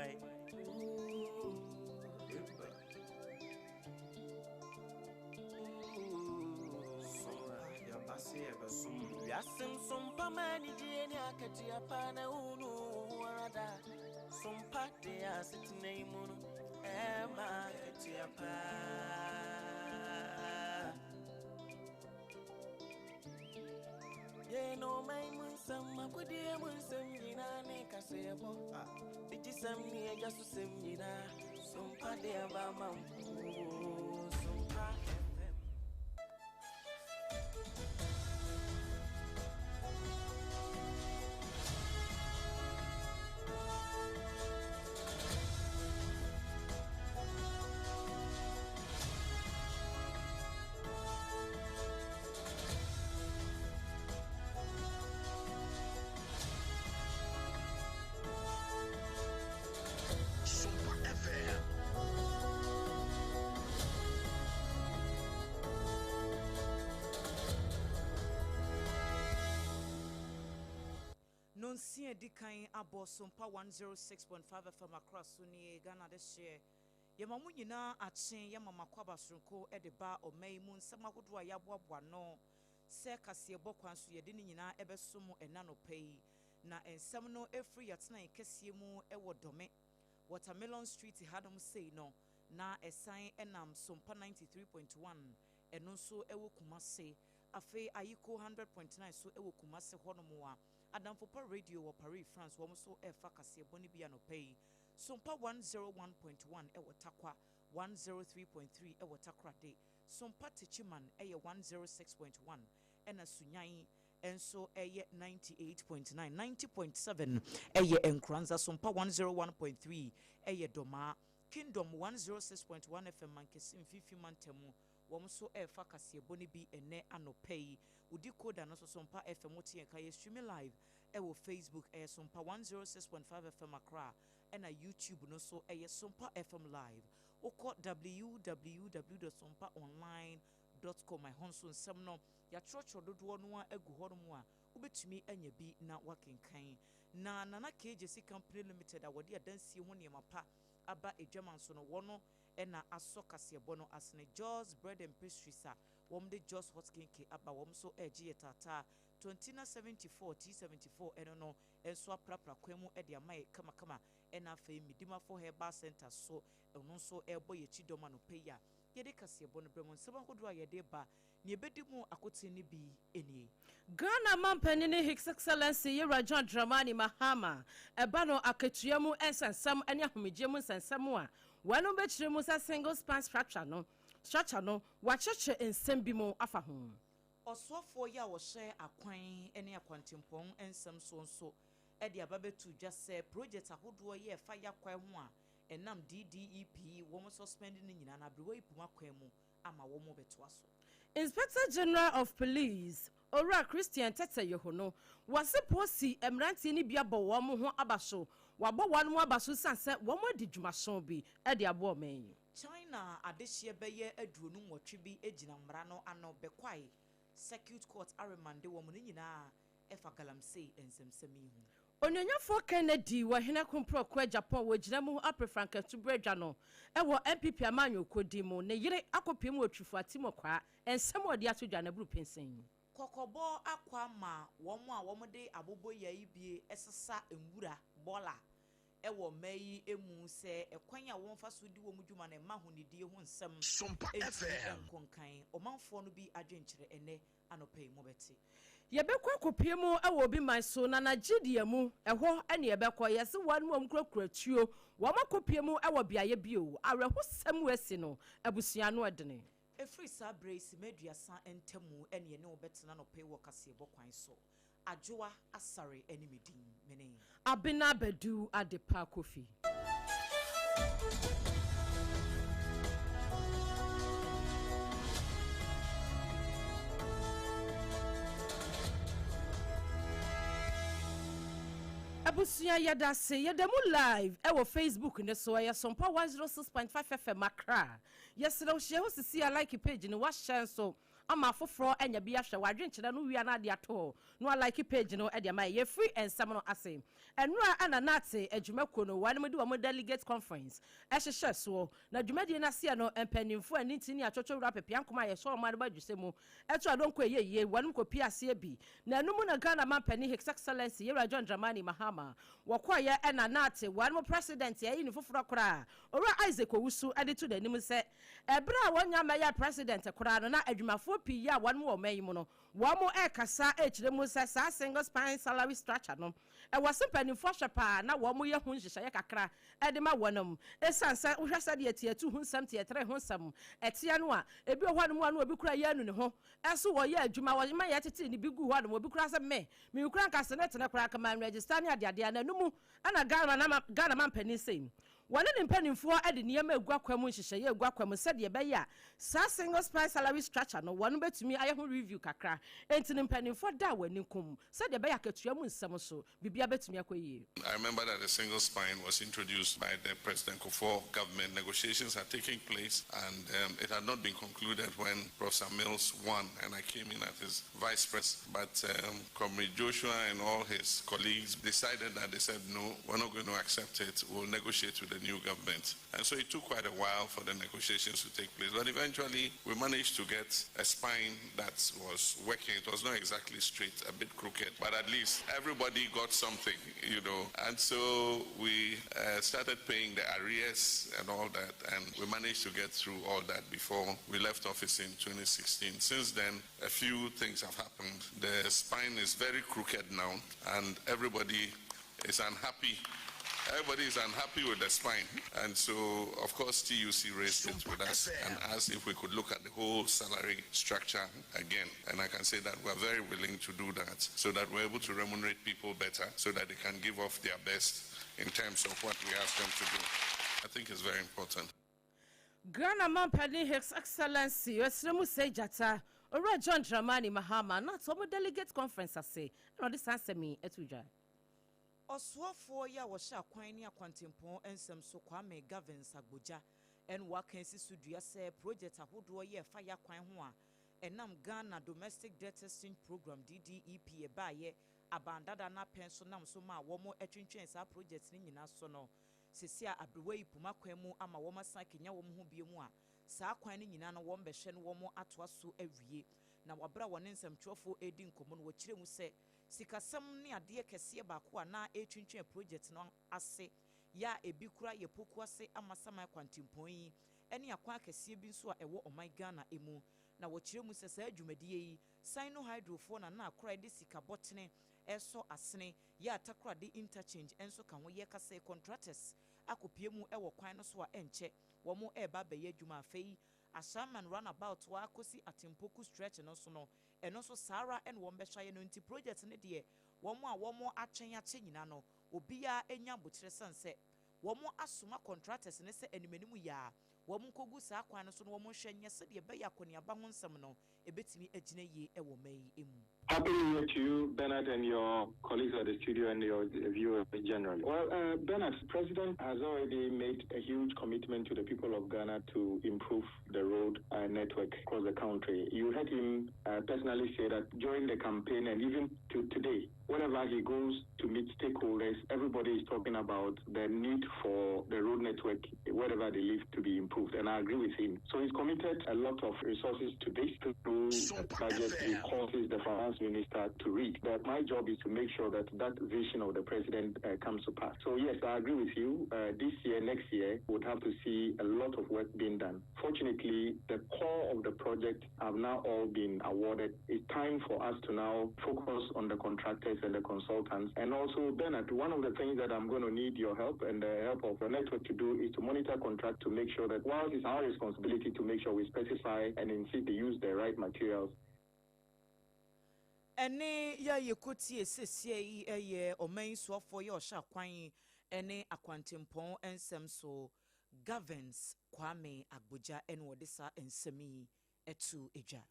Why? Eba. Sompa, yɛaba sɛ yɛbɛsom wo. Wiase nsompa ma anigyeɛ ne akatua pa na wonu wo ho ara da. Sompa de asetena yi mu no ɛma akatua pa. Yɛn ɔman mu nsɛm, akodie mu nsɛm nyinaa ne kaseɛbɔ. Digyisɛm ne agya so sɛm nyinaa. Sompa de aba ma wo. Sompa FM. Sompa FM. Nonsia edi kan abɔ Sompa 106.5 FM Accra so nie, Ghana dehyeɛ. Yɛma mo nyinaa akye, yɛma mo akwaaba soronko de ba ɔman yi mu nsɛm ahodoɔ a yɛaboaboa ano sɛ kaseɛbɔ kwan so yɛde ne nyinaa ɛbɛso mo ɛna anɔpa yi. Na nsɛm no ɛfiri yɛatenae kɛseɛ mu wɔ Dome, Watermelon Street hanom sei no, na ɛsan ɛnam Sompa 93.1 ɛno nso ɛwɔ Kumase. Afei Ayiko 100.9 so ɛwɔ Kumase hɔnom a Adamfopa Radio wɔ Paris, France, wɔn nso ɛrefa kaseɛbɔ no bi anɔpa yi. Sompa 101.1 ɛwɔ Tarkwa, 103.3 ɛwɔ Takoradi. Sompa Techiman ɛyɛ 106.1 ɛna Sunyan nso ɛyɛ 98.9, 90.7 ɛyɛ Nkoranza. Sompa 101.3 ɛyɛ Dɔmaa. Kingdom 106.1 FM Mankesi Mfifi Mantamu wɔn nso ɛrefa kaseɛbɔ no bi ɛnɛ anɔpa yi. Wodi koda no nso Sompa FM wote yɛn ka yɛ streaming live ɛwɔ Facebook ɛyɛ Sompa 106.5 FM Accra ɛna YouTube no nso ɛyɛ Sompa FM live. Wokɔ www.sompaonline.com ɛhɔ nso nsɛm no yɛatwerɛtwerɛ dodoɔ no a agu hɔ nom a wobɛtumi anya bi na wakenkan. Na Nana KJC Company Limited a wɔde adansie ho nneɛma pa aba adwama nso no wɔno ɛna asɔ kaseɛbɔ no asene Jos Bread and Pastries a wɔn de Jos Hot Kenke aba wɔn nso ɛregye yɛ taataa Tontina 74 T74 ɛno no nso aprapra kwan mu de ama yɛ kamakama ɛna afei Midimafo Herbal Center so ɛno nso ɛrebɔ yɛ akyi dɔm anɔpa yi a yɛde kaseɛbɔ no brɛ mu nsɛm ahodoɔ a yɛde ba nea ɛbɛdi mu akoten no bi nie. Ghana manpanin His Excellency Yewura John Dramani Mahama ɛba no akatua mu nsɛnsɛm ne ahomegye mu nsɛnsɛm a wɔnom bɛkyerɛ mu sɛ single spine structure no structure no wɔakyerɛkyerɛ nsɛm bi mu afa ho. Ɔsoafoɔ yi a wɔhyɛ akwan ne akwantempɔn nsɛm soɔ nso de aba bɛto dwa sɛ project ahodoɔ yi a ɛfa yɛ akwan ho a ɛnam DDEP wɔn suspend no nyinaa na aberewa yi pum akwan mu ama wɔn bɛtoa so. Inspector General of Police Owura Christian Tetteh Yohuno wɔse polisi mmeranteɛ no bi abɔ wɔn ho aba so wɔabɔ wɔn ho aba so siane sɛ wɔn adi dwumaso bi de aboa ɔman yi. China adehyeɛ bɛyɛ 28 bi gyina mmara no ano Bekwai Circuit Court aremand wɔn no nyinaa ɛfa galamsey nsɛmsɛm yi ho. Onuonyafoɔ Kennedy wɔ hene komprɔko Agyapong wɔgyina mu apere frankatubere adwa no ɛwɔ NPP amanyɔkuo din mu ne yere akɔpie mu wɔ Twifo Atti-Morkwa nsɛm a ɔde ato dwa no aburu pensen. Kɔkɔbɔ akɔ ama wɔn a wɔde aboboyaa yi bie sesa nwura bɔɔla ɛwɔ mmaa yi mu sɛ ɛkwan a wɔmfa so di wɔn dwuma no mma ahonidie ho nsɛm Sompa ntumi FM. nkonkan. Ɔmanfoɔ no bi adwenkyerɛ ɛnɛ anɔpa yi mobɛte. Yɛbɛkɔ akɔpie mu wɔ obi man so na Nigeria mu ɛhɔ ne yɛbɛkɔ yɛse wɔn mu a wɔkurakura tuo wɔn akɔpie mu wɔ beaeɛ bio awerɛhosɛm asi no abusua no ɛdene. Ɛfiri saa berɛ yi sima 30 ntamu ɛne yɛne wo bɛtena anɔpa yi wɔ kaseɛbɔ kwan so. Adwoa Asare ne me din mene. Abena Badu Adepa Kofi. Abusua yɛda se yɛda mu live ɛwɔ Facebook ne so ɛyɛ Sompa 106.5 FM Accra. Yɛsrɛ wo hyia hɔ sisi a like page no wahyɛ nso. Ama afoforɔ anya bi ahwɛ. W'adwenkyerɛ no wia no ade ato hɔ na walike page no de ama yɛ. Yɛfiri nsɛm no ase. Ɛnora ɛna NAATE adwumakuo no wɔnom de wɔn delegate conference ɛhyehyɛ soɔ. Na dwumadie no aseɛ no, mpanimfoɔ a ne ti ne atwotwo wura pepea nkoma a yɛsɔ wɔn ano ba adwusɛ mu ɛto adonko ɛyɛ yie, wɔnom kɔpie aseɛ bi. Na ɛno mu na Ghana manpanin His Excellency Yewura John Dramani Mahama wɔkɔeɛ ɛna NAATE wɔnom president a ɛyi ne foforɔ koraa Owura Isaac Owusu de to n'anim sɛ ɛberɛ a wɔnnya mmɛyɛɛ president koraa no na adwumafoɔ pii a wɔnom wɔ ɔman yi mu no wɔn rekasa rekyerɛ mu sɛ saa single spine salary structure no ɛwɔ se mpanimfoɔ hwɛ paa na wɔn yɛ ho nhyehyɛeɛ kakra de ma wɔnom. Ɛsiane sɛ wohwɛ sɛdeɛ tier 2 ho nsɛm, tier 3 ho nsɛm ɛteɛ no a, ebi wɔ hɔnom a na obi koraa yɛ anu ne ho so wɔyɛ adwuma, wɔma yɛtetee ne bi guu hɔnom, obi koraa sɛ me, me koraa nka senetene koraa nka man register ne adeadeɛ na ɛno mu ɛna Ghana Ghana mampanin sei wɔne ne mpanimfoɔ de nneɛma egu akwan mu, nhyehyɛeɛ egu akwan mu sɛdeɛ ɛbɛyɛ a saa single spine salary structure no wɔn bɛtumi ayɛ ho review kakra. Enti ne mpanimfoɔ da wɔn ani kum sɛdeɛ ɛbɛyɛ akatua mu nsɛm so biribiara bɛtumi akɔ yie. I remember that the single spine was introduced by the President Kufuor government. Negotiations had taken place and it had not been concluded when Professor Mills won and I came in as his vice president. But Comrade Joshua and all his colleagues decided that they said, "No, we're not going to accept it. We'll negotiate with the new government." And so it took quite a while for the negotiations to take place. But eventually we managed to get a spine that was working. It was not exactly straight, a bit crooked, but at least everybody got something. And so we started paying the arrears and all that, and we managed to get through all that before we left office in 2016. Since then, a few things have happened. The spine is very crooked now, and everybody is unhappy. Everybody is unhappy with the spine. And so, of course, TUC raised it with us and asked if we could look at the whole salary structure again. And I can say that we're very willing to do that so that we're able to remunerate people better so that they can give off their best in terms of what we ask them to do. I think it's very important. Ghana mampanin His Excellency Ɔsrɛ mu sɛ gyata Owura John Dramani Mahama na ato ɔmo delegate conference ase ɛna ɔde saa nsɛm yi ato dwa. Ɔsoafoɔ yi a wɔhyɛ akwan ne akwantempɔn nsɛm so, Kwame Gavins Agbogya, ɛne waka asi so dua sɛ project ahodoɔ yɛ ɛfa yɛ akwan ho a ɛnam Ghana Domestic Debt Exchange Program, DDEP, ɛbaayɛ abandada no apɛn so nam so ma a wɔn atwintwɛn saa project no nyinaa so no, sisi a aberewa yi poma kwan mu ama wɔn asan akenya wɔn ho bie mu a saa kwan no nyinaa no wɔn bɛhwɛ no wɔn atoa so awie. Na wabra wɔne nsɛmtwerɛfoɔ edi nkɔmmɔ no, wɔkyerɛ mu sɛ sikasɛm ne adeɛ kɛseɛ baako a na ɛretwintwɛn project no ase yɛ a ebi kura yɛ poku ase ama saman kwantempɔn yi ne akwan akɛseɛ bi nso a ɛwɔ ɔman Ghana mu. Na wɔkyerɛ mu sɛ saa dwumadie yi Sinohydrofoɔ na akora de sika bɔtene ɛsɔ asene yɛ Atakorade interchange nso ka ho. Yɛ kasa contractors akɔpie mu ɛwɔ kwan no so a ɛnkyɛ wɔn ɛreba abɛyɛ adwuma. Afei Ashaiman roundabout wa akɔsi Atempoku stretch no so no, ɛno nso saa ara ɛna wɔn bɛhwɛ ayɛ no. Nti project no deɛ, wɔn a wɔn atwɛn akyɛ nyinaa no, obiara anya abotire san sɛ wɔn asoma contractors ne sɛ animanim yia wɔn nkɔgu saa kwan no so no, wɔn nhwɛ nyɛ sɛdeɛ ɛbɛyɛ akɔneaba ho nsɛm no ebɛtumi agyina yie ɛwɔ man yi mu. Happy New Year to you, Bernard, and your colleagues at the studio and your viewers generally. Well, Bernard, President has already made a huge commitment to the people of Ghana to improve the road network across the country. You heard him personally say that during the campaign and even to today, whenever he goes to meet stakeholders, everybody is talking about the need for the road network wherever they live to be improved. And I agree with him. So he's committed a lot of resources to this through budget. He causes the finance minister to read. But my job is to make sure that that vision of the president comes to pass. So yes, I agree with you. This year, next year, we'd have to see a lot of work being done. Fortunately, the core of the project have now all been awarded. It's time for us to now focus on the contractors and the consultants. And also, Bernard, one of the things that I'm going to need your help and the help of the network to do is to monitor contract to make sure that whilst it's our responsibility to make sure we specify and insist they use the right materials, Ɛne yɛ yɛkɔtie sesie yi ɛyɛ ɔman soafoɔ yɛ ɔhyɛ akwan ɛne akwantempɔn nsɛm so, Gavins Kwame Agbogya, ɛne wɔde saa nsɛm yi ɛto edwa.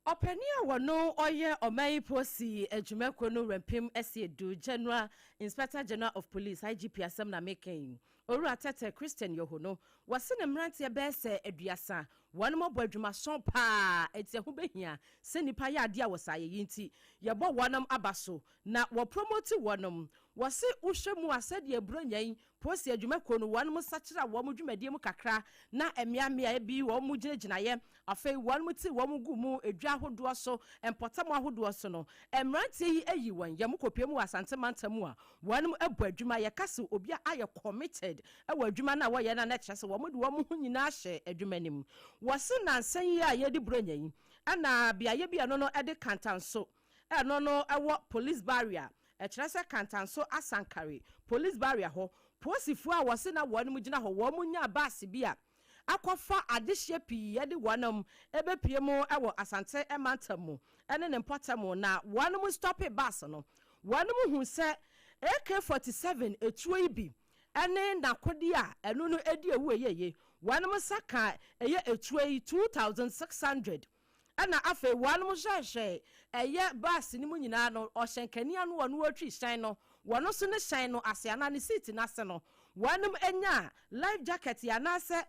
Ɔpanin a wɔno ɔyɛ ɔman yi polisi adwumakuo no Wurampem Asiedu, General Inspector General of Police, IGP asɛm na meka yi, Owura Tetteh Christian Yoho no, wɔse ne mmeranteɛ bɛyɛ sɛ 30, wɔnom abɔ adwumason paa, enti ɛho bɛhia sɛ nnipa yɛ adeɛ a wɔ saa yɛyi nti yɛbɔ wɔnom aba so na wɔ promote wɔnom. Wɔse wohwɛ mu a sɛdeɛ Buronya yi Polisi adwumakuo no wɔnom sakyera wɔn dwumadie mu kakra na mmeammea bi wɔn gyinagyinaeɛ, afei wɔnom te wɔn gu mu dwa ahodoɔ so, mpɔtam ahodoɔ so no, mmeranteɛ yi ayi wɔn yam kɔpue mu wɔ Asante mantam mu a wɔnom bɔ adwuma. Yɛka se obi a ayɛ committed wɔ adwuma no a wɔyɛ no a na ɛkyerɛ sɛ wɔn de wɔn ho nyinaa hyɛ adwuma no mu. Wɔse nansa yi a yɛredi Buronya yi na beaeɛ bi a ɛno no de Kantanso ɛno no wɔ Police Barrier Ɛkyerɛ sɛ Kantanso Asankare Police Barrier hɔ, polisifo a wɔse na wɔnom gyina hɔ, wɔn nyaa baase bi a akɔfa adehyeɛ pii de wɔnom bɛpue mu wɔ Asante mantam mu ne ne mpɔtam na wɔnom stɔpe baase no. Wɔnom huu sɛ AK 47 tuo yi bi ne n'akodeɛ a ɛno no di awu ɛyɛye. Wɔnom nsa kaa ɛyɛ etuo yi 2600. Ɛna afei wɔnom hwɛhwɛɛ ɛyɛ bus no mu nyinaa no, ɔhyɛnkani ano ɔno ɔretwi hyɛn no, wɔno nso ne hyɛn no ase anaa ne seat no ase no, wɔnom nyaa life jacket yi anaasɛ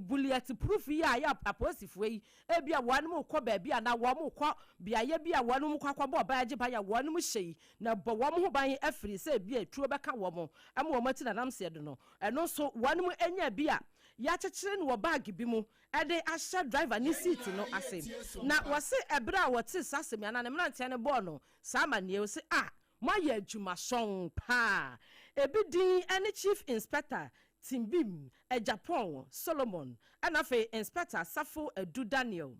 bullet proof yi a ɛyɛ apolisifoɔ yi, ebia wɔnom rekɔ baabi anaa wɔnom rekɔ beaeɛ bi a wɔnom rekɔ akɔbɔ ɔban agye ban a wɔnom hyɛ yi, na ɛbɔ wɔn ho ban afiri sɛ ebia tuo bɛka wɔn ama wɔn ati nanamseɛ do no, ɛno nso wɔnom nyaa bi a yɛakyekyere no wɔ bag bi mu de ahyɛ driver ne seat no ase. Na wɔse ɛberɛ a wɔtee saa asɛm yi anaa ne mmeranteɛ no bɔɔ no saa amanneɛ yi, ɔse ah moayɛ adwuma sɔnn paa. Ebi din ne Chief Inspector Timbim Agyapong Solomon ɛna afei Inspector Safo Adu Daniel,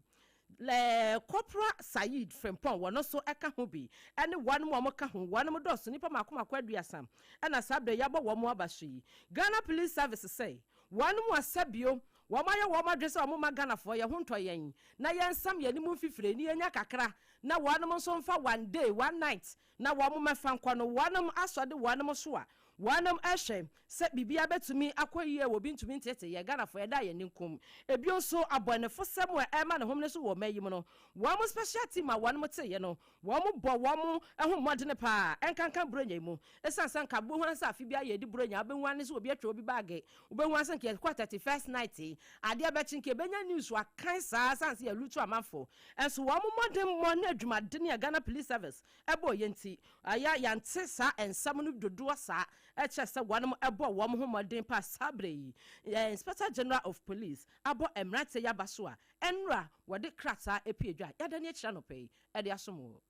Corporal Saeed Frimpong wɔn nso ka ho bi ɛne wɔnom a wɔka ho, wɔnom dɔɔso nnipa mako mako 30 ɛna saa berɛ yi yɛabɔ wɔn aba so yi. Ghana Police Service sɛ wɔnom asɛ bio. Wɔayɛ wɔn adwene sɛ wɔmma Ghanafoɔ yɛn ho ntɔ yɛn na yɛnsam yɛn anim mfifire na yɛnya kakra na wɔnom nso mfa one day one night na wɔn mmɛfa nkɔ no wɔnom asɔ de wɔnom so a wɔnom hwɛ sɛ biribiara bɛtumi akɔ yie wɔ obi ntumi ntete yɛn Ghanafoɔ yɛda yɛn ani nkum. Ebio nso abɔnefosɛm a ɛrema ne homene so wɔ ɔman yi mu no wɔn special team a wɔnom teeɛ no Wɔbɔ wɔn ho mmɔdene paa, ɛnkanka Buronya yi mu. Esiane sɛ anka wobɛhu ara sɛ afe biara yɛredi Buronya, wobɛhu ara ne sɛ obi atwa obi baage, wobɛhu ara sɛ nka yɛkɔ 31st night yi, adeɛ bɛkye nka yɛbɛnya news akan saa esiane sɛ yɛlutu amanfoɔ. Nso wɔn mmɔdemmɔ ne adwumadene a Ghana Police Service bɔeɛ nti, ɛyɛ a yɛnte saa nsɛm no dodoɔ saa. Ɛkyerɛ sɛ wɔn bɔ wɔn ho mmɔden paa saa berɛ yi. Inspector General of Police abɔ mmeranteɛ yi aba so a ɛnnora wɔde krataa apue dwa a yɛada no akyiri anɔpa yi de asom wo.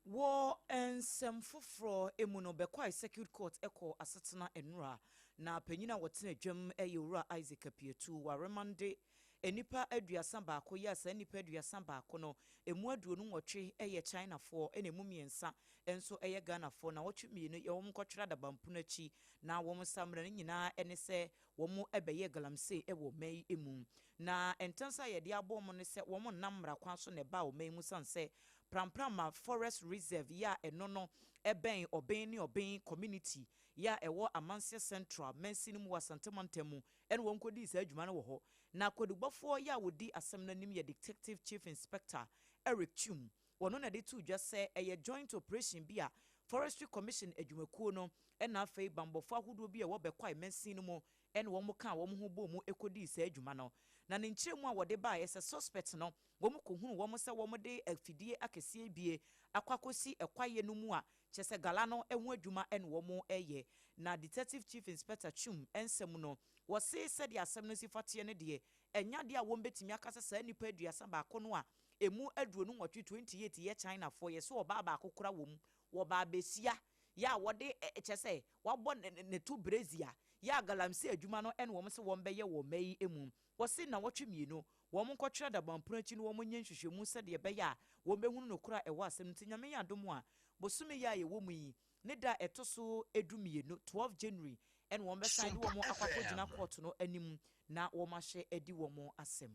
Wɔ nsɛm foforɔ mu no, Bekwai Circuit Court kɔɔ asetena nnora, na panyin a ɔtena dwam yɛ Owura Isaac Apiatu. Wɔaremande nnipa 31, yɛ a saa nnipa 31 no, ɛmu 28 yɛ Chinafoɔ ɛna ɛmu mmiɛnsa nso yɛ Ghanafoɔ. Nnawɔtwe mmienu yɛ wɔn nkɔtwere adabampono akyi na wɔn nsa mmra. Ne nyinaa ne sɛ wɔbɛyɛ galamsey wɔ ɔman yi mu. Na ntɛnsa a yɛde abɔ wɔn ne sɛ wɔn nnam mmara kwan so na ɛbaa ɔman yi mu sane sɛ Pramprama Forest Reserve yi a ɛno no ɛbɛn Ɔben ne Ɔben Community yi a ɛwɔ Amanseɛ Central mansini mu wɔ Asante mantam mu ɛna wɔn kɔdii saa adwuma no wɔ hɔ. Na kwadubɔfoɔ yi a wɔdi asɛm no anim yɛ Detective Chief Inspector Eric Twum. Wɔno na ɛde too dwa sɛ ɛyɛ joint operation bi a Forestry Commission adwumakuo no ɛna afei bambɔfoɔ ahodoɔ bi a ɛwɔ Bekwai mansin no mu ɛna wɔn kaa wɔn ho bɔɔ mu kɔdii saa adwuma no. Na ne nkyerɛmu a wɔde baeɛ sɛ suspect no wɔn kɔhunu wɔn sɛ wɔn de afidie akɛseɛ bie akɔ akɔsi kwaeɛ no mu a kyerɛ sɛ gala no ho adwuma ɛna wɔn reyɛ. Na Detective Chief Inspector Twum nsɛm no wɔse sɛdeɛ asɛm no si fa teɛ no deɛ ɛnyɛ adeɛ a wɔn bɛtumi aka sɛ saa nnipa 31 no a ɛmu 28, 28 yɛ Chinafoɔ yɛse ɔbaa baako kora wɔ mu wɔbaa bɛsia yɛ a wɔde kyerɛ sɛ wabɔ ne to brezia yɛ a galamsey adwuma no ɛna wɔn sɛ wɔn bɛyɛ wɔ ɔman yi mu. Wɔse nnawɔtwe mmienu wɔn nkɔtwere adabanpono akyi no wɔn nyɛ nhwehwɛmu sɛdeɛ ɛbɛyɛ a wɔn bɛhunu nokorɛ a ɛwɔ asɛm no nti. Nyame yɛ adom a bosome yi a yɛwɔ mu yi ne da a ɛtɔ so 12, 12 January, ɛna wɔn bɛsan de wɔn akɔ akɔgyina kɔɔto no anim na wɔn ahyɛ adi wɔn asɛm.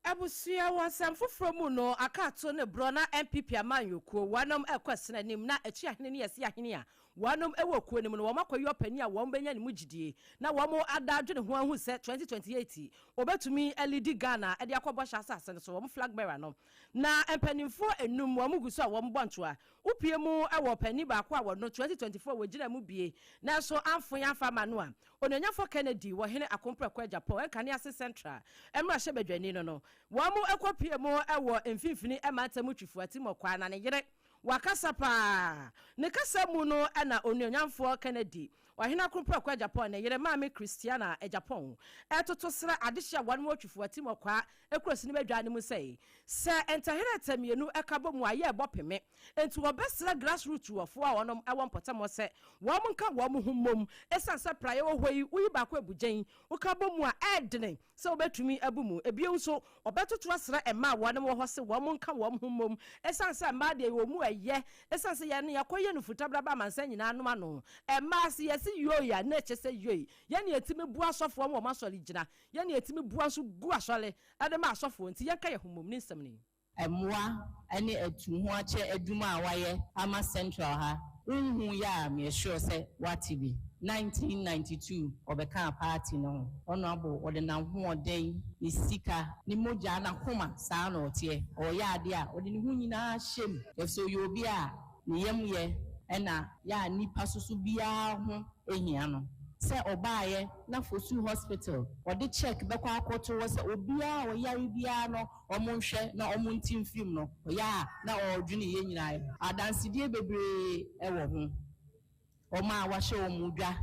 Abusua, wɔ nsɛm foforɔ mu no, Akaato ne Borɔ na NPP amanyɔkuo wɔnom ɛkɔ ɛsene anim na akyi ahene ne ɛse ahene a wɔnom ɛwɔ kuo no mu no wɔn akɔyi ɔpanin a wɔn bɛnya ne mu gyidie na wɔn ada adwene ho ahu sɛ 2028 ɔbɛtumi alidi Ghana de akɔ bɔhyɛ asase no so wɔn flag bearer no. Na mpanimfoɔ enum wɔn gu so a wɔn bɔ ntoa. Wopue mu wɔ ɔpanin baako a wɔno 2024 wɔgyina mu bie nanso amfoe amfa ama no a Onuonyamfoɔ Kennedy wɔ Hene Akompreko Agyapong Nkane Ase Central mmarahyɛbadwani no no. Wɔn kɔ pue mu wɔ Mfimfini Mantam Twifo Atimɔkwaa na ne yere wakasa paa. Ne kasa mu no na Onuonyamfoɔ Kennedy Ɔhene Akompreko Agyapong ne yere Maame Christiana Agyapong retoto srɛ adehye a wɔn wɔ Twifo Atimɔkwaa kuro sini badwa no mu sɛ, sɛ ntɛherɛtɛ mmienu ka bɔ mu a yɛ bɔ peme. Enti wɔbɛsrɛ grassroot foɔ a wɔnom wɔ mpɔtam hɔ sɛ wɔn nka wɔn ho mmom. Esiane sɛ praeɛ wɔ hɔ yi, woyi baako abu gyɛn, woka bɔ mu a, ɛɛdene sɛ wobɛtumi abu mu. Ebio nso, wɔbɛtoto asrɛ mmaa a wɔnom wɔ hɔ se wɔn nka wɔn ho mmom. Esiane sɛ mmaa deɛ wɔn mu ɛyɛ, esiane sɛ yɛn no yɛkɔ yɛ nufutabraba amansan nyinaa nom ano. Mmaa se yɛse yoi a, na ɛkyɛ sɛ yoi. Yɛn na yɛtumi boa asɔfoɔ ma wɔn asɔre gyina. Yɛn na yɛtumi boa nso gu asɔre de ma asɔfoɔ. Nti yɛnka yɛn ho mmom ne nsɛm no yi. Mmoa ne atuhoakyɛ adwuma a wayɛ ama Central ha, wonhuu yɛ a meyɛ sure sɛ woate bi. 1992 ɔbɛkaa party no ho. Honourable ɔde n'ahoɔden, ne sika, ne mogya, n'akoma, saa na ɔteɛ. Ɔreyɛ adeɛ a, ɔde ne ho nyinaa hyɛ mu. Efisɛ ɔyɛ obi a ne yam yɛ ɛna yɛ a nnipa soso biara ho hia no. Sɛ ɔbaeɛ na Fosu Hospital ɔde check bɛkɔ akɔto hɔ sɛ obiara a ɔyare biara no wɔnhwɛ na wɔnte mfiri mu no, ɔyɛ a na ɔredwene yɛn nyinaa ho. Adansedie bebree wɔ ho. Wɔn a wɔahyɛ wɔn dwa,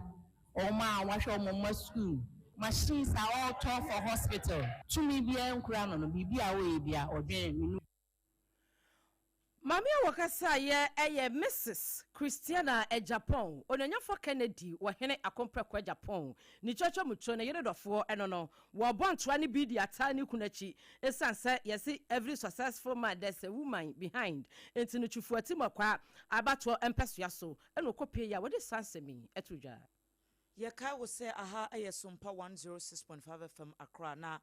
wɔn a wɔahwɛ wɔn mma sukuu, machines a ɔretɔ for hospital. Tumi biara nkura no no, biribi a ɔreyɛ biara ɔdwene me no. Maame a wɔkasaeɛ yɛ Mrs. Christiana Agyapong, Onuonyamfoɔ Kennedy wɔ Hene Akompreko Agyapong, ne kyɔkyɔ mu tuo, ne yere dɔfoɔ no no. Wɔrebɔ ntoa no bi de ataa ne kunu akyi. Esiane sɛ yɛse every successful man there's a woman behind nti no, Twifo Atimɔkwaa abatoɔ mpɛsoa so na ɔkɔpueeɛ a wɔde saa nsɛm yi too dwa. Yɛkae wo sɛ aha yɛ Sompa 106.5 FM Accra na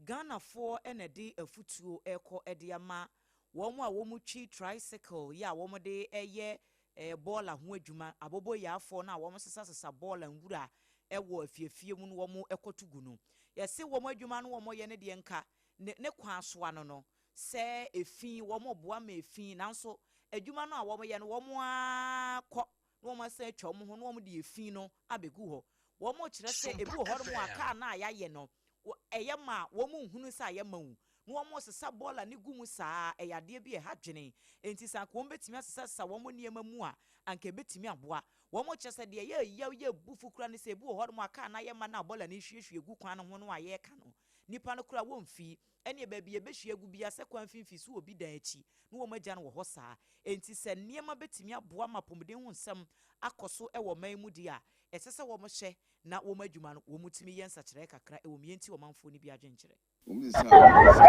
Ghanafoɔ na ɛde afutuo rekɔ de ama wɔn a wɔtwi tricycle yi a wɔde yɛ bɔɔla ho adwuma, aboboyaafoɔ no a wɔsesasesa bɔɔla nwura wɔ afiefie mu no wɔkɔto gu no. Yɛse wɔn adwuma no wɔyɛ no deɛ nka ne ne kwan so ano no sɛ efi, wɔboa ma efi nanso adwuma no a wɔyɛ no wɔn ara kɔ na wɔasan atwa wɔn ho na wɔde efi no abegu hɔ. Wɔkyerɛ sɛ ebi wɔ hɔnom a kaa no a yɛayɛ no, ɛyɛ ma a wɔnhunu sɛ ayɛ ma o, na wɔsesa bɔɔla no gu mu saa. Ɛyɛ adeɛ bi a ɛha adwene. Enti sɛ anka wɔbɛtumi asesasesa wɔn nneɛma mu a, anka ɛbɛtumi aboa. Wɔkyerɛ sɛ deɛ ɛyɛ yaw yɛ abufuo koraa ne sɛ ebi wɔ hɔnom a kaa no ayɛ ma no a bɔɔla no rehwiehwie gu kwan no ho no a yɛreka no, nnipa no koraa wɔmfii. Ɛnneɛ baabi a yɛbɛhyia agu biara, sɛ kwan mfimfini so wɔ obi dan akyi, na wɔagya no wɔ hɔ saa. Enti sɛ nneɛma bɛtumi aboa ma apɔmuden ho nsɛm akɔ so wɔ ɔman yi mu deɛ a, ɛsɛ sɛ wɔhyɛ na wɔn adwuma no, wɔtumi yɛ nsakyeraeɛ kakra wɔ mu. Yɛntie ɔmanfoɔ no bi adwenkyerɛ. Wɔn sesa wɔn sika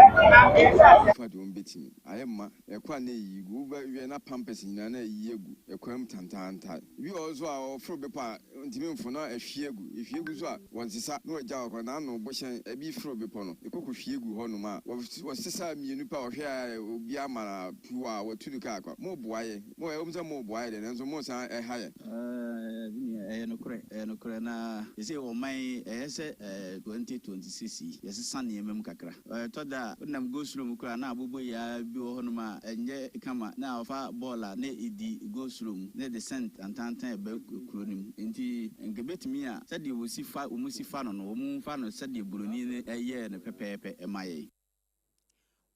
wɔn fa deɛ wɔn bɛtumi ayɛ ma ɛkɔ a na ɛyi gu wo bɛ wɛ na pampers nyinaa na ɛyi agu ɛkwan mu tantaantan ebi wɔ hɔ nso a ɔforo bepɔ a ɔntumi mforo na ɛhwie agu ɛhwie gu nso a wɔnsesa na wɔagya hɔ koraa na ano bohyɛn ɛbi foro bepɔ no ɛkɔ kɔ hwie gu hɔ nom a wɔsesa mmienu pɛ a ɔhwɛ a obi ama no apu a watu no kaa kwa mo boa yɛ mo ɛwom sɛ mo boa yɛ deɛ nanso mo san ɛha yɛ. Ɛɛ, me nua, ɛyɛ nokorɛ, ɛyɛ nokorɛ. Na seesei ɔman yi, ɛyɛ sɛ 2026 yi, yɛsesa nneɛma mu kakra. Ɛtɔ da a, wonam go slow mu koraa a, na aboboyaa bi wɔ hɔnom a ɛnyɛ kama, na ɔfa bɔɔl a na ɛdi go slow mu, na ɛde scent tantaantan ɛba kuro no mu. Enti nka ɛbɛtumi a, sɛdeɛ wɔsi fa, wɔsi fa no no, wɔmfa no sɛdeɛ buroni no yɛɛ no pɛpɛɛpɛ ma yɛn.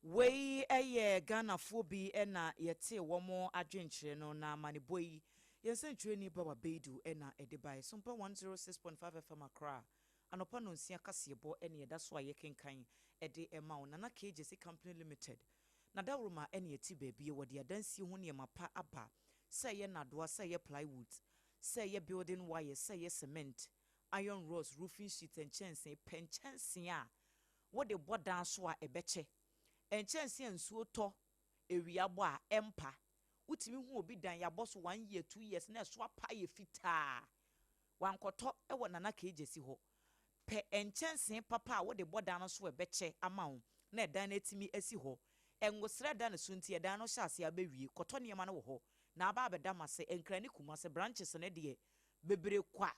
Wei yɛ Ghanafoɔ bi na yɛtee wɔn adwenkyerɛ no, na amanebɔ yi, yɛn sɛntwerɛni Bawa Beidu na ɛde baeɛ. Sompa 106.5 FM Accra, anɔpa nnɔnsia kaseɛbɔ na yɛda so a yɛkenkan de ma wo. Nana K. Gyasi Company Limited, Nadaworoma na ɛte baabi, wɔde adansie ho nneɛma pa aba, sɛ ɛyɛ nnadoa, sɛ ɛyɛ plywood, sɛ ɛyɛ building wires, sɛ ɛyɛ cement, iron rods, roofing sheet, nkyɛnsee, pɛ nkyɛnsee a wode bɔ dan so a ɛbɛkyɛ. Nkyɛnsee a nsuo tɔ, awia bɔ a, ɛmpa. Wotumi hu obi dan yɛabɔ so one year, 2 years na ɛso apa ayɛ fitaa. Wankɔtɔ wɔ Nana Kegyesi hɔ. Pɛ nkyɛnsee papa a wode bɔ dan no so a ɛbɛkyɛ ama wo. na ɛdan no atumi asi hɔ. Ngosra da ne so nti ɛdan no hyɛ aseɛ abɛwie. Kɔtɔ nneɛma no wɔ hɔ na aba abɛda m'ase. Nkran ne Kumase branches no deɛ bebree kwa.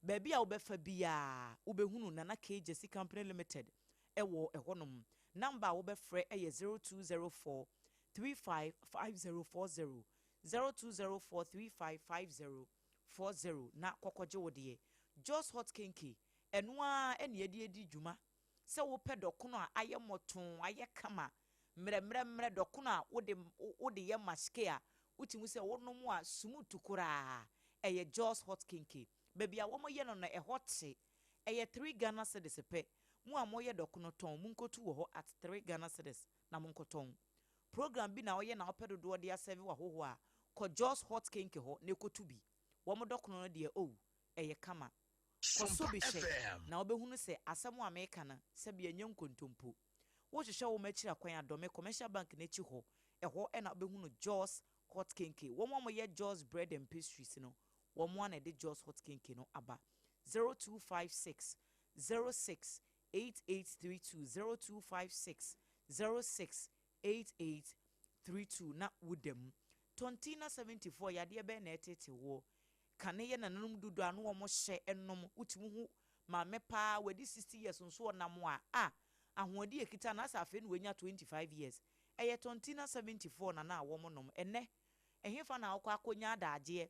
Baabi a wobɛfa biara wobɛhunu Nana K Gyasi Company Limited wɔ ɛhɔnom. Number a wobɛfrɛ yɛ 0204 355040, 0204 355040 na kɔkɔgye wo deɛ. Jos Hot Kenkey, ɛno ara na yɛde adi dwuma sɛ wopɛ dɔkono a ayɛ mmɔtoo, ayɛ kama, mmerɛmmerɛmmerɛ dɔkono a wode wode yɛ maske a wotumi sɛ wonom a sumutu koraa, ɛyɛ Jos Hot Kenkey. Baabi a wɔyɛ no no ɛhɔ te, ɛyɛ three Ghana cedis pɛ. Mo a moyɛ dɔkono tɔn, monkotu wɔ hɔ at three Ghana cedis na monkɔtɔn. Program bi na woyɛ na wopɛ dodoɔ de asɛve w'ahɔhoɔ a, kɔ Jos Hot Kenkey hɔ na kɔtu bi. Wɔn dɔkono no deɛ oh, ɛyɛ kama. Kɔ so Sompa bi hwɛ FM. na wobɛhunu sɛ asɛm a meka no, sɛbi ɛnyɛ nkontompo. Wohwehwɛ wɔn akyiri akwan a, Dome Commercial Bank no akyi hɔ, ɛhɔ na wobɛhunu Jos Hot Kenkey. Wɔn a wɔyɛ Jos Bread and Pastries no, wɔn ara na ɛde Jos Hot Kenkey no aba. 0256 06 8832, 0256 06 8832 na woda mu. Tontina 74, yadeɛ bɛn na ɛtete woɔ? Kane yɛ nananom dodo a na wɔn hyɛ nom, wotumi hu maame paa wadi 60 years nso ɔnam a, a ahoɔden ekita no asɛ afei na wanya 25 years. Ɛyɛ Tontina 74 na na wɔn nom. Ɛnɛ, ɛhefa na akɔ akɔnya adagyeɛ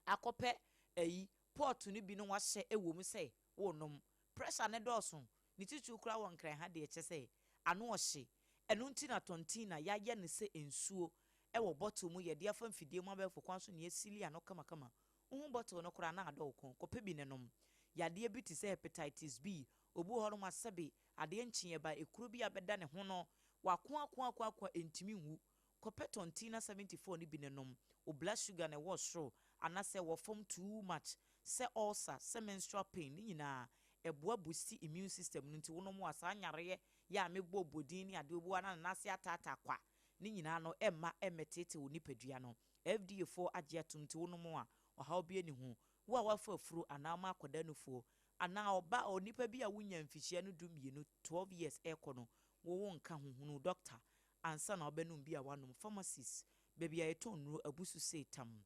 akɔpɛ ayi pot no bi no wahyɛ ɛwɔ mu sɛ wɔnom. Pressure ne dɔɔso, ne titiriw koraa wɔ Nkran ha deɛ kyɛ sɛ ano ɔhye. Ɛno nti na Tontina yɛayɛ no sɛ nsuo ɛwɔ bottle mu, yɛde afa mfidie mu abɛɛfo kwan so na yɛasili ano kamakama. Wohu bottle no koraa na adɔ wo kɔn, kɔpɛ bi ne nom. Yadeɛ bi te sɛ hepatitis B, obi wɔ hɔnom a sɛbe adeɛ nkyeeɛ ba ekuro bi a bɛda ne ho no, wako ako ako ako a ɛntumi nwu. Kɔpɛ Tontina 74 no bi ne nom. Wo blood sugar na ɛwɔ soro anaasɛ ɛwɔ fam too much, sɛ ulcer, sɛ menstrual pain, ne nyinaa ɛboa boost immune system no nti wonom a saa nyareɛ yɛ a mebɔ bodin ne adeɛ obi wɔ na ne ase ataataa kwa ne nyinaa no ɛmma ɛmmɛtete wo nipadua no. FDA foɔ agye atom nti wonom a ɔhaw bi ani ho. Wo a wafa afuro anaa ɔma akwadaa nufoɔ anaa ɔba onipa bi a wonya mfihyia no 12, 12 years ɛkɔ no, wo wo nka ho, hunu doctor ansa na wobɛnom bi a wanom. Pharmacies, baabi a yɛtɔn nnuro abusu sei tam.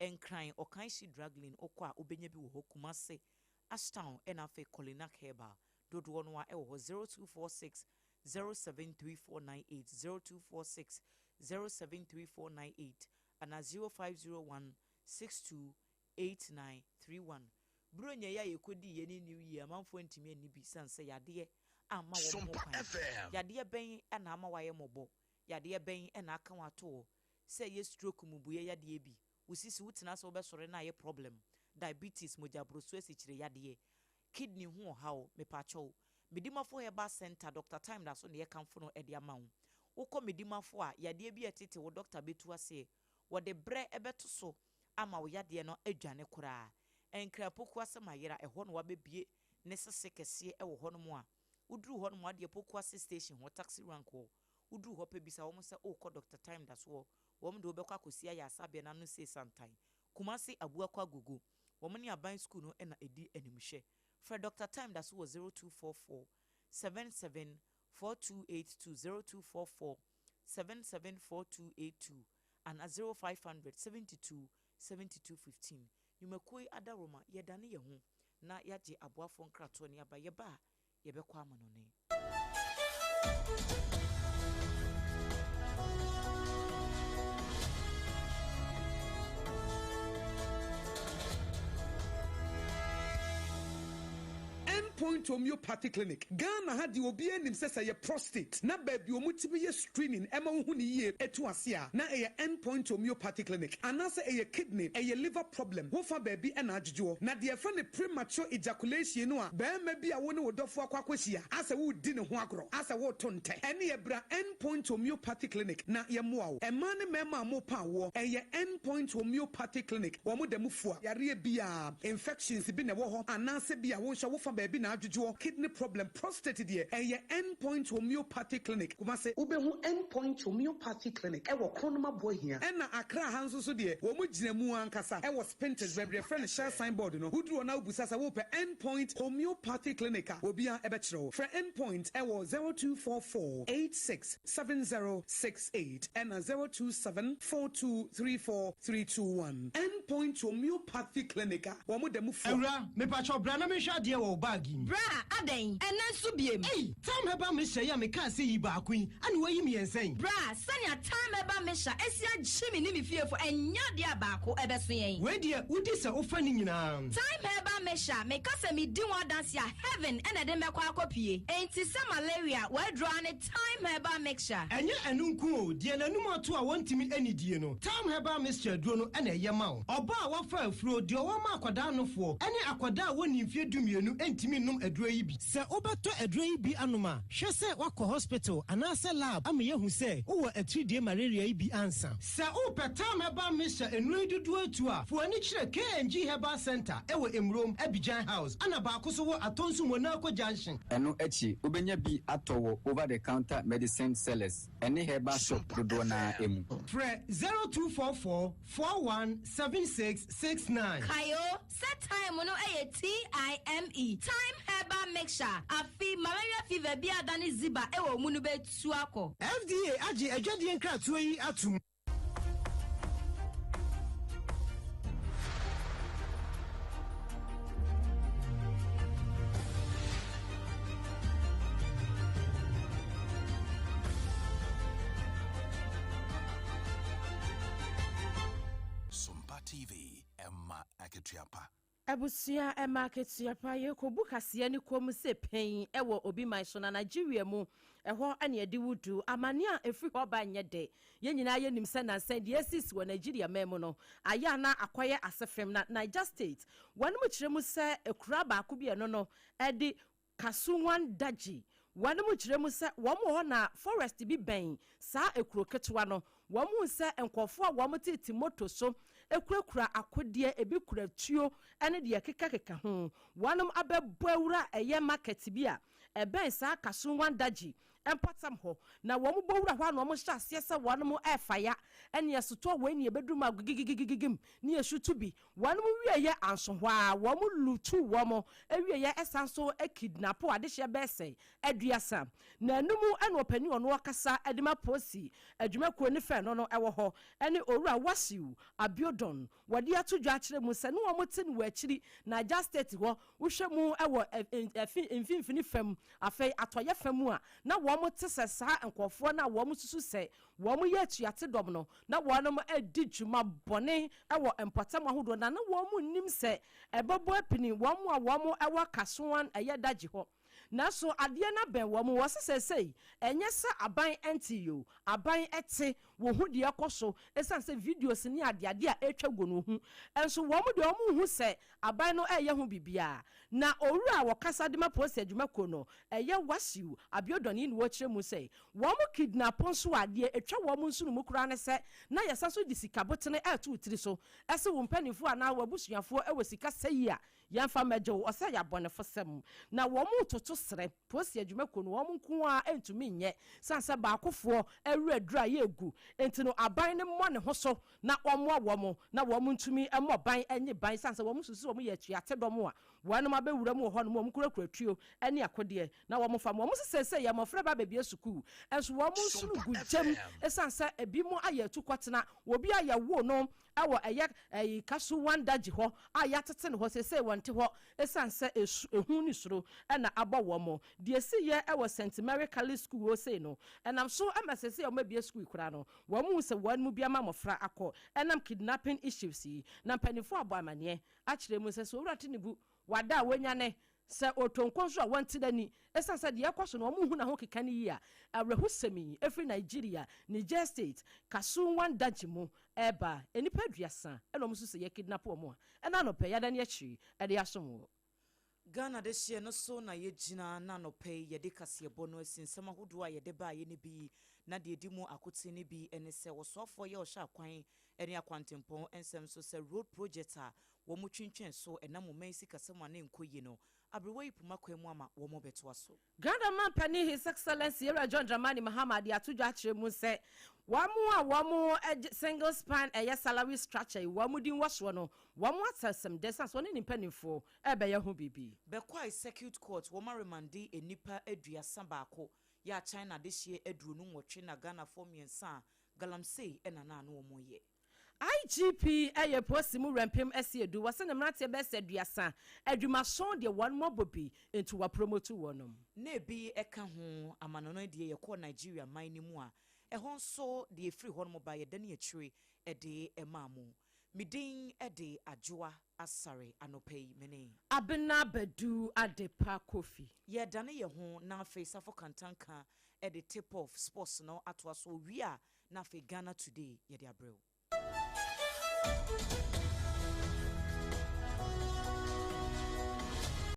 Nkran Ɔkanhyi Drug Lane wokɔ a wobɛnya bi wɔ hɔ. Kumase, Ashtown ɛna afei Kolinak Herbal dodoɔ no a ɛwɔ hɔ. 0246 073498, 0246 073498 ana 0501 628931. Buronya yi a yɛkɔdii yɛ ne New Year, amanfoɔ ntumi anni bi sane sɛ yadeɛ amma wɔn ho Sompa kwan. FM. Yadeɛ bɛn ɛna ama wayɛ mmɔbɔ? Yadeɛ bɛn ɛna aka wɔn ato hɔ? Sɛ ɛyɛ stroke mmubuiɛ yadeɛ bi, wo sisi wotena sɛ wobɛsɔre na ayɛ problem, diabetes, mogyaboroso, asikyire yadeɛ, kidney ho ɔhaw, mepaakyɛw, Medimafo Herbal Center, Dr. Time da so na yɛkamfo no de ama wo. Wokɔ Medimafo a, yadeɛ bi a ɛtete wo doctor bɛtu aseɛ, wɔde berɛ ɛbɛto so ama wo yadeɛ no adwane koraa. Nkrapoku asɛm ayera, ɛhɔ na wabɛbie ne sese kɛseɛ ɛwɔ hɔnom a, woduru hɔnom adeɛ Pokuase station hɔ, taxi rank hɔ, woduru hɔ pɛ bisa wɔn sɛ wokɔ Dr. Time da so hɔ, wɔn de wobɛkɔ akɔsi ayɛ asabea n'ano sei santan. Kumase Abuakɔ Agogo, wɔn ne aban school no na ɛdi animhwɛ. Frɛ Dr. Time da so wɔ 0244 77 4282, 0244 77 4282 ana 0500 72 72 15. Nnwumakuo yi adaworoma, yɛdane yɛn ho na yɛagye aboafoɔ nkratoɔ ne aba. Yɛba a yɛbɛkɔ amanɔne. Endpoint Homeopathy Clinic Ghana ha deɛ obi anim sɛ sɛ yɛ prostate na baabi ɔmo tumi yɛ screening ɛma wohu ne yie etu ase a na ɛyɛ Endpoint Homeopathy Clinic, anaasɛ ɛyɛ kidney, ɛyɛ liver problem, wofa baabi ɛna adwodwoɔ na deɛ ɛfɛ ne premature ejaculation no a bɛrima bi a wo ne wo dɔfo akɔ akɔhyia asɛ wodi ne ho agorɔ asɛ woto ntɛ ɛne yɛbra Endpoint Homeopathy Clinic na yɛmmoa wo. Ɛmaa ne mmarima a mopa awoɔ, ɛyɛ Endpoint Homeopathy Clinic. Wɔn da mu fua yareɛ biara, infections bi na ɛwɔ hɔ anaasɛ bi a wo nso wofa baabi na na adwodwoɔ, kidney problem, prostate deɛ, ɛyɛ End Point Homeopathy Clinic, Kumasi. Wobɛhu End Point Homeopathy Clinic wɔ Kronum Aboahia. Ɛna Accra ha nso so deɛ, wɔn gyina mu ankasa wɔ Spintex, baabi a yɛfrɛ no Shell sign board no. Woduru hɔ na wobisa sɛ wopɛ End Point Homeopathy Clinic a, obiara bɛkyerɛ wo. Frɛ End Point wɔ 0244 86 7068 ɛna 027 4234 321. End Point Homeopathy Clinic a wɔn da mu fua. Awura, mepakyɛw bra na menhwɛ adeɛ wɔ wo bag yi mu. Bra, adɛn? Ɛnnɛ nso biem? Ei! Tam Herbal Mixture yi a mekaa sɛ yi baako yi, ɛna woayi mmiɛnsa yi? Bra, sɛnea Tam Herbal Mixture asi agye me ne me fiefo, ɛnyɛ adeɛ a baako ɛbɛso yɛn. Wei deɛ, wodi sɛ wofa ne nyinaa. Thyme Herbal Mixture, meka sɛ medi ho adanse a, heaven na ɛde mɛkɔ akɔpue. Enti sɛ malaria, w'aduro ara ne Thyme Herbal Mixture. Ɛnyɛ ɛno nko o, deɛ n'anum ato a wɔntumi nnidie no, Thyme Herbal Mixture aduro no na ɛyɛ ma wo. Ɔbaa a wafa afuro, deɛ ɔwɔ ma akwadaa nofoɔ, ne akwadaa a wɔnnii mfeɛ dumienu ntumi nnom aduro yi bi. Sɛ wobɛtɔ aduro yi bi anom a, hwɛ sɛ woakɔ hospital anaasɛ lab ama yɛahu sɛ wowɔ atiridie malaria yi bi ansa. Sɛ wopɛ Thyme Herbal Mixture nnuro yi dodoɔ atu a, fa w'ani kyerɛ KNG Herbal Centre wɔ Emurom, Abidjan House, ɛna baako nso wɔ Atonsu Monaco Junction. Ɛno akyi, wobɛnya bi atɔ wɔ over-the-counter medicine sellers ne herbal shop dodoɔ no ara mu. Frɛ 0244 41 76 69. Kae o, sɛ thyme no yɛ TIME, Thyme Herbal Mixture, afe malaria fever bi a adane ziba wɔ wo mu no bɛtu akɔ. FDA agye adwadie nkratoɔ yi atom. Sompa TV, ɛma akatua pa. Abusua ɛma akatua pa. Yɛkɔbu kaseɛ no kɔm sɛ pɛn wɔ obi man so na Nigeria mu ɛhɔ ne ɛde wo du. Amane a ɛfiri hɔ ba nyɛ dɛ. Yɛn nyinaa yɛnim sɛ nansa yi deɛ ɛresisi wɔ Nigeria man mu no ayɛ a na akɔyɛ asefem na Niger State wɔnom kyerɛ mu sɛ akuraa baako bi a ɛno no ɛde Kasuwan Daji wɔnom kyerɛ mu sɛ wɔn wɔ hɔ na forest bi bɛn saa ekuro ketewa no. Wɔn hu sɛ nkorɔfoɔ a wɔn tete moto so kurakura akodeɛ, ebi kura tuo ne deɛ ɛkeka keka ho. Wɔnom abɛbɔ awura ɛyɛ market bi a ɛbɛn saa Kasuwan Daji mpɔtam hɔ. Na wɔn bɔ wura hɔ a na wɔn hyɛ aseɛ sɛ wɔnom ɛrefa ya, ɛneɛ sotɔɔ wei ne ɛbɛduru mu a gigigigigigim ne yɛsutu bi. Wɔnom wieɛ anso hɔ ara wɔn lutuu wɔn wieɛ san so kidnapoo adehyeɛ bɛyɛ sɛ aduasa. Na ɛno mu na ɔpanin ɔno ɔkasa de ma polisi adwumakuo ne fɛ no no wɔ hɔ ne Owura Wasiu Abiodun. Wɔde ato dwa akyerɛ mu sɛ ne wɔn te no wɔ akyiri Niger State hɔ wohwɛ mu wɔ mfimfini fam afei atɔeɛ fa mu a na wɔn te sɛ saa nkorɔfoɔ no a wɔn susu sɛ Wɔyɛ atuatedɔm no, na wɔadi dwuma bɔne wɔ mpɔtam ahodoɔ, na na wɔnnim sɛ ɛbɛbɔ apini wɔn a wɔwɔ Kasuan ɛyɛ Daji hɔ. Nanso adeɛ no abɛn wɔn, wɔse seesei ɛnyɛ sɛ aban nte yoo, aban te, wɔhu deɛ ɛkɔ so, ɛsiane sɛ videos ne adeade a ɛretwa guo no wɔhu, nso wɔn deɛ wɔnhu sɛ aban no reyɛ ho biribiara. Na owura a wɔkasa de ma polisi adwumakuo no, ɛyɛ Wasiu Abiodun yi na ɔrekyerɛ mu sɛ Wɔn kidnapo nso a, deɛ ɛtwa wɔn nsono mu koraa ne sɛ na yɛsan nso de sika botene reto wo tiri so se wo mpanimfoɔ anaa w'abusuafoɔ wɔ sika sɛyi a, yɛmfa mmɛgye wo. Ɔsɛ ɛyɛ abɔnefosɛm. Na wɔn retoto serɛ. Polisi adwumakuo no, wɔn nko ara ntumi nyɛ. Sane sɛ baakofoɔ awura aduru a yɛregu nti no, aban no mmɔ ne ho so na wɔmmoa wɔn na wɔn ntumi mmɔ ban nye ban. Sane sɛ wɔn susu sɛ wɔyɛ atuatedɔm a, wɔnom abɛwura mu wɔ hɔnom, wɔn kurakura tuo ne akodeɛ. Na wɔfa ma wɔn sɛ seesei yɛ mmɔfra ba abɛbue sukuu, nso wɔn nsono gu gyam esiane sɛ ebinom ayɛ atukɔtena, obi a yɛwoo no wɔ ɛyɛ ɛyi Kasuwan Daji hɔ a yɛatete no hɔ seesei wɔnte hɔ esiane sɛ esu, ehu ne suro na abɔ wɔn. Deɛ esiiɛ wɔ Saint Mary Catholic School hɔ sei no, ɛnam so ma seesei a wɔabue sukuu yi koraa no, wɔahu sɛ wɔn mu bi ama mmɔfra akɔ ɛnam kidnapping issues yi. Na mpanimfoɔ abɔ amaneɛ akyerɛ mu sɛ sɛ Owura Tinubu wada a wanyane Sɛ ɔtɔ nko nso a, wɔnte n'ani. Esiane sɛ deɛ ɛrekɔ so no wɔnhu n'ahokeka no yie a, awerɛhosɛm yi firi Nigeria, Niger State, Kasuwan Daji mu reba. Nnipa aduasa na wɔsusu sɛ yɛakidnapo wɔn a ɛna anɔpa yi adane akyiri de asom wɔ. Ghana dehyeɛ no so na yɛgyina na anɔpa yi yɛde kaseɛbɔ no asi nsɛm ahodoɔ a yɛde baeɛ no bi na deɛ ɛdi mu akoten no bi ne sɛ ɔsoafoɔ yɛ ɔhyɛ akwan ne akwantempɔn nsɛm so sɛ road project a wɔn twentwɛn so ɛnam ɔman sikasɛm a ne nkɔ yie no, aberewa yi poma kwan mu ama wɔn bɛtoa so. Ghana Manpanin His Excellency Yewura John Dramani Mahama de ato dwa akyerɛ mu sɛ wɔn a wɔn single spine ɛyɛ salary structure yi wɔn din wɔ soɔ no wɔn atɛsɛm dɛ sane sɛ wɔne ne mpanimfoɔ ɛrebɛyɛ ho biribi. Bekwai Circuit Court wɔn aremande nnipa 31 yɛ a China adehyeɛ 28 na Ghanafoɔ mmiɛnsa a galamsey na na ano wɔn yɛ. IGP yɛ polisi mu wurampem asiedu, wɔse ne mmeranteɛ bɛyɛ sɛ 30 adwumason deɛ wɔnom abɔ bi nti wɔapromotu wɔnom. Na ebi ka ho, amanɔne deɛ yɛkɔɔ Nigeria man no mu a, ɛhɔ nso deɛ ɛfiri hɔnom ba yɛdane akyire de maa mo. Me din de Adwoa Asare, anɔpa yi me ne. Abena Badu Adepa Kofi. Yɛredane yɛn ho na afei Safo Kantanka de Tip Off Sports no atoa so, ɔwie a na afei Ghana Today yɛde abrɛ wo.